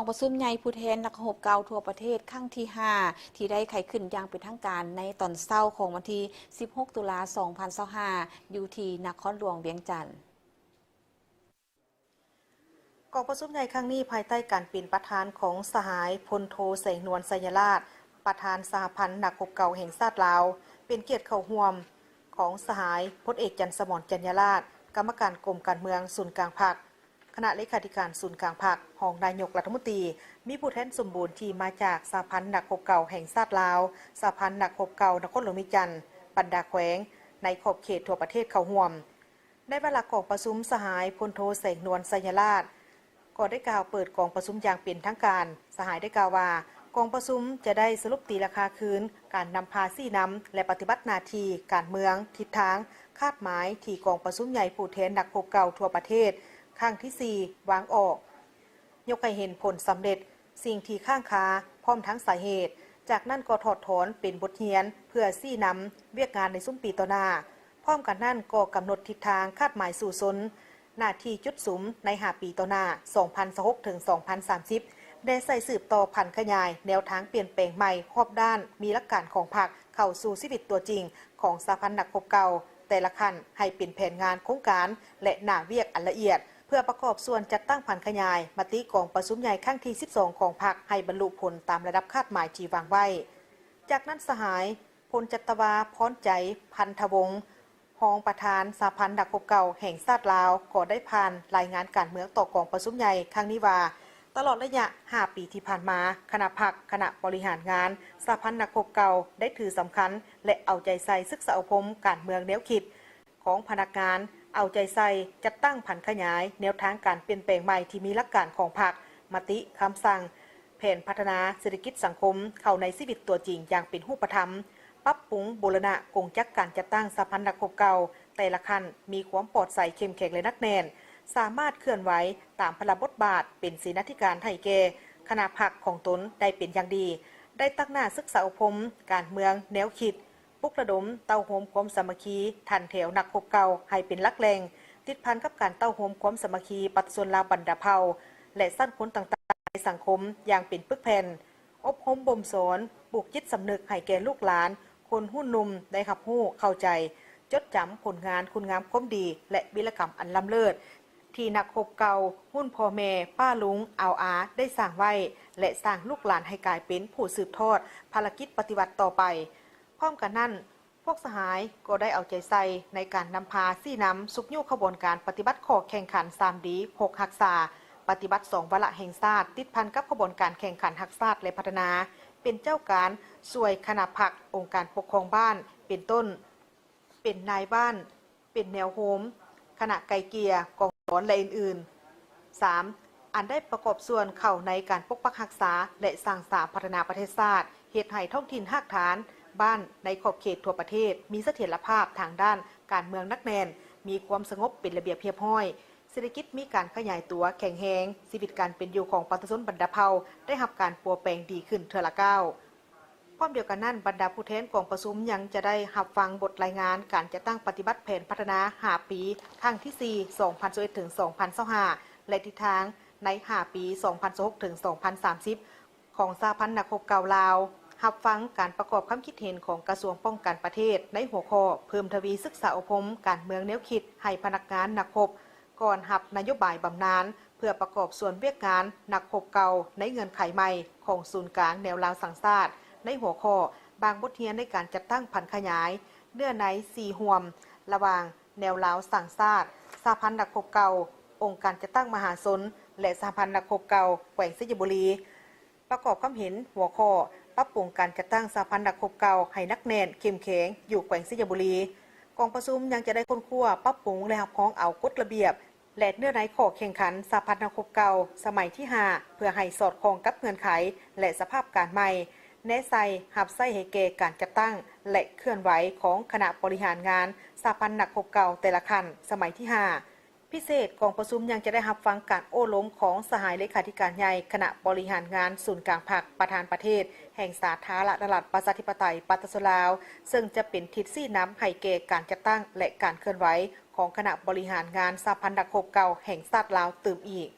ປະຊຸມໃຫຍ່ຜູ້ແທນນັກຮົບເກົ່າທົ່ວປະເທດຄັ້ງທີຫ້າ ທີ່ໄດ້ໄຂຂຶ້ນຢ່າງເປັນທາງການໃນຕອນເຊົ້າຂອງວັນທີສິບຫົກ ຕຸລາ ສອງພັນຊາວຫ້າ ຢູ່ທີ່ນະຄອນຫຼວງວຽງຈັນ. ກອງປະຊຸມໃຫຍ່ຄັ້ງນີ້ ພາຍໃຕ້ການເປັນປະທານຂອງສະຫາຍ ພົນໂທ ແສງນວນ ໄຊຍະລາດ ປະທານສະຫະພັນນັກຮົບເກົ່າແຫ່ງຊາດລາວ, ເປັນກຽດເຂົ້າຮ່ວມຂອງສະຫາຍ ພົນເອກ ຈັນສະໝອນ ຈັນຍາລາດ ກຳມະການກົມການເມືອງສູນກາງພັກ, ຄະນະເລຂາທິການສູນກາງພັກ, ຮອງນາຍົກລັດຖະມົນຕີ, ມີຜູ້ແທນສົມບູນທີ່ມາຈາກສະຫະພັນນັກຮົບເກົ່າແຫ່ງຊາດລາວ, ສະຫະພັນນັກຮົບເກົ່ານະຄອນຫຼວງວຽງຈັນ, ບັນດາແຂວງໃນຂອບເຂດທົ່ວປະເທດເຂົ້າຮ່ວມ. ໃນວາລະກອງປະຊຸມ, ສະຫາຍ ພົນໂທ ແສງນວນ ໄຊຍະລາດ ກໍໄດ້ກ່າວເປີດກອງປະຊຸມຢ່າງເປັນທາງການ. ສະຫາຍໄດ້ກ່າວວ່າ, ກອງປະຊຸມຈະໄດ້ສະຫຼຸບຕີລາຄາຄືນການນຳພາຊີ້ນຳ ແລະ ປະຕິບັດໜ້າທີ່ການເມືອງ, ທິດທາງ, ຄາດໝາຍທີ່ກອງປະຊຸມໃຫຍ່ຜູ້ແທນນັກຮົບເກົ່າທົ່ວປະເທດຄັ້ງທີສີ່ ວາງອອກ, ຍົກໃຫ້ເຫັນຜົນສຳເລັດ, ສິ່ງທີ່ຄ້າງຄາ ພ້ອມທັງສາເຫດ, ຈາກນັ້ນກໍຖອດຖອນເປັນບົດຮຽນເພື່ອຊີ້ນຳວຽກງານໃນຊຸມປີຕໍ່ໜ້າ. ພ້ອມກັນນັ້ນກໍກຳນົດທິດທາງຄາດໝາຍສູ້ຊົນ ໜ້າທີ່ຈຸດສຸມໃນຫ້າປີຕໍ່ໜ້າ ສອງພັນຊາວຫົກ ເຖິງ ສອງພັນສາມສິບ ແນໃສ່ສືບຕໍ່ຜັນຂະຫຍາຍແນວທາງປ່ຽນແປງໃໝ່ຮອບດ້ານ ມີຫຼັກການຂອງພັກເຂົ້າສູ່ຊີວິດຕົວຈິງຂອງສະຫະພັນນັກຮົບເກົ່າແຕ່ລະຂັ້ນ ໃຫ້ເປັນແຜນງານໂຄງການ ແລະ ໜ້າວຽກອັນລະອຽດ ເພື່ອປະກອບສ່ວນຈັດຕັ້ງຜັນຂະຫຍາຍມະຕິກອງປະຊຸມໃຫຍ່ຄັ້ງທີສິບສອງຂອງພັກ ໃຫ້ບັນລຸຜົນຕາມລະດັບຄາດໝາຍທີ່ວາງໄວ້. ຈາກນັ້ນສະຫາຍ ພົນຈັດຕະວາ ພອນໃຈ ພັນທະວົງ ຮອງປະທານສະຫະພັນນັກຮົບເກົ່າແຫ່ງຊາດລາວ ກໍໄດ້ຜ່ານລາຍງານການເມືອງຕໍ່ກອງປະຊຸມໃຫຍ່ຄັ້ງນີ້ວ່າ, ຕະຫຼອດໄລຍະຫ້າປີທີ່ຜ່ານມາ, ຄະນະພັກ, ຄະນະບໍລິຫານງານສະຫະພັນນັກຮົບເກົ່າ ໄດ້ຖືສຳຄັນ ແລະ ເອົາໃຈໃສ່ສຶກສາອົບຮົມການເມືອງແນວຄິດຂອງພະນັກງານ, ເອົາໃຈໃສ່ຈັດຕັ້ງຜັນຂະຫຍາຍແນວທາງການປ່ຽນແປງໃໝ່ທີ່ມີຫຼັກການຂອງພັກ, ມະຕິ, ຄຳສັ່ງ, ແຜນພັດທະນາເສດຖະກິດສັງຄົມເຂົ້າໃນຊີວິດຕົວຈິງຢ່າງເປັນຮູບປະທຳ, ປັບປຸງບູລະນະກົງຈັກການຈັດຕັ້ງສະຫະພັນນັກຮົບເກົ່າແຕ່ລະຂັ້ນມີຄວາມປອດໃສເຂັ້ມແຂງ ແລະ ໜັກແໜ້ນ, ສາມາດເຄື່ອນໄຫວຕາມພາລະບົດບາດເປັນເສນາທິການໃຫ້ແກ່ຄະນະພັກຂອງຕົນໄດ້ເປັນຢ່າງດີ, ໄດ້ຕັ້ງໜ້າສຶກສາອົບຮົມການເມືອງແນວຄິດ, ປຸກລະດົມເຕົ້າໂຮມຄວາມສາມັກຄີຖັນແຖວນັກຮົບເກົ່າໃຫ້ເປັນຫຼັກແຫຼ່ງ, ຕິດພັນກັບການເຕົ້າໂຮມຄວາມສາມັກຄີປະຊາຊົນລາວບັນດາເຜົ່າ ແລະ ຊັ້ນຄົນຕ່າງໆໃນສັງຄົມຢ່າງເປັນປຶກແຜ່ນ. ອົບຮົມບົ່ມສອນ, ປູກຈິດສຳນຶກໃຫ້ແກ່ລູກຫຼານ, ຄົນຮຸ່ນໜຸ່ມໄດ້ຮັບຮູ້, ເຂົ້າໃຈ, ຈົດຈຳຜົນງານຄຸນງາມຄວາມດີ ແລະ ວິລະກຳອັນລ້ຳເລີດ ທີ່ນັກຮົບເກົ່າຮຸ່ນພໍ່ແມ່ປ້າລຸງອາວອາໄດ້ສ້າງໄວ້ ແລະ ສ້າງລູກຫຼານໃຫ້ກາຍເປັນຜູ້ສືບທອດພາລະກິດປະຕິວັດຕໍ່ໄປ. ພ້ອມກັນນັ້ນ, ພວກສະຫາຍກໍໄດ້ເອົາໃຈໃສ່ໃນການນຳພາຊີ້ນຳຊຸກຍູ້ຂະບວນການປະຕິບັດຂໍ້ແຂ່ງຂັນສາມດີ ຫົກຮັກສາ, ປະຕິບັດສອງວາລະແຫ່ງຊາດ ຕິດພັນກັບຂະບວນການແຂ່ງຂັນຮັກຊາດ ແລະ ພັດທະນາ, ເປັນເຈົ້າການຊ່ວຍຄະນະພັກ, ອົງການປົກຄອງບ້ານ ເປັນຕົ້ນ ເປັນນາຍບ້ານ, ເປັນແນວໂຮມ, ຄະນະໄກ່ເກ່ຍ, ກອງສອນ ແລະ ອື່ນໆ. ສາມ ອັນໄດ້ປະກອບສ່ວນເຂົ້າໃນການປົກປັກຮັກສາ ແລະ ສ້າງສາພັດທະນາປະເທດຊາດ, ເຮັດໃຫ້ທ້ອງຖິ່ນຮາກຖານບ້ານໃນຂອບເຂດທົ່ວປະເທດ ມີສະຖຽນລະພາບທາງດ້ານການເມືອງໜັກແໜ້ນ, ມີຄວາມສະຫງົບເປັນລະບຽບຮຽບຮ້ອຍ, ເສດຖະກິດມີການຂະຫຍາຍຕົວແຂງແຮງ, ຊີວິດການເປັນຢູ່ຂອງປະຊາຊົນບັນດາເຜົ່າໄດ້ຮັບການປົວແປງດີຂຶ້ນເທື່ອລະກ້າວ. ພ້ອມດຽວກັນນັ້ນ, ບັນດາຜູ້ແທນກອງປະຊຸມຍັງຈະໄດ້ຮັບຟັງບົດລາຍງານການຈັດຕັ້ງປະຕິບັດແຜນພັດທະນາຫ້າປີ ຄັ້ງທີສີ່ ສອງພັນຊາວເອັດ ເຖິງ ສອງພັນຊາວຫ້າ ແລະ ທິດທາງໃນຫ້າປີ ສອງພັນຊາວຫົກ ເຖິງ ສອງພັນສາມສິບ ຂອງສະຫະພັນນັກຮົບເກົ່າລາວ, ຮັບຟັງການປະກອບຄຳຄິດເຫັນຂອງກະຊວງປ້ອງກັນປະເທດໃນຫົວຂໍ້ເພີ່ມທະວີສຶກສາອົບຮົມການເມືອງແນວຄິດໃຫ້ພະນັກງານນັກຮົບ ກ່ອນຮັບນະໂຍບາຍບຳນານ ເພື່ອປະກອບສ່ວນວຽກງານນັກຮົບເກົ່າໃນເງື່ອນໄຂໃໝ່ຂອງສູນກາງແນວລາວສ້າງຊາດ ໃນຫົວຂໍ້ບາງບົດຮຽນໃນການຈັດຕັ້ງຜັນຂະຫຍາຍເນື້ອໃນສີ່ຮ່ວມ ລະຫວ່າງແນວລາວສ້າງຊາດ, ສະຫະພັນນັກຮົບເກົ່າ, ອົງການຈັດຕັ້ງມະຫາຊົນ ແລະ ສະຫະພັນນັກຮົບເກົ່າແຂວງໄຊຍະບູລີ. ປະກອບຄຳເຫັນຫົວຂໍ້ ປັບປຸງການຈັດຕັ້ງສະຫະພັນນັກຮົບເກົ່າໃຫ້ໜັກແໜ້ນເຂັ້ມແຂງຢູ່ແຂວງໄຊຍະບູລີ. ກອງປະຊຸມຍັງຈະໄດ້ຄົ້ນຄວ້າ, ປັບປຸງ ແລະ ຮັບຮອງເອົາກົດລະບຽບ ແລະ ເນື້ອໃນຂໍ້ແຂ່ງຂັນສະຫະພັນນັກຮົບເກົ່າສະໄໝທີຫ້າ ເພື່ອໃຫ້ສອດຄ່ອງກັບເງື່ອນໄຂ ແລະ ສະພາບການໃໝ່, ແນໃສ່ຮັບໃຊ້ໃຫ້ແກ່ການຈັດຕັ້ງ ແລະ ເຄື່ອນໄຫວຂອງຄະນະບໍລິຫານງານສະຫະພັນນັກຮົບເກົ່າແຕ່ລະຂັ້ນສະໄໝທີຫ້າ. ພິເສດ, ກອງປະຊຸມຍັງຈະໄດ້ຮັບຟັງການໂອ້ລົມຂອງສະຫາຍເລຂາທິການໃຫຍ່ຄະນະບໍລິຫານງານສູນກາງພັກ, ປະທານປະເທດແຫ່ງສາທາລະນະລັດປະຊາທິປະໄຕປະຊາຊົນລາວ, ເຊິ່ງຈະເປັນທິດຊີ້ນຳໃຫ້ແກ່ການຈັດຕັ້ງ ແລະ ການເຄື່ອນໄຫວຂອງຄະນະບໍລິຫານງານສະຫະພັນນັກຮົບເກົ່າແຫ່ງຊາດລາວຕື່ມອີກ.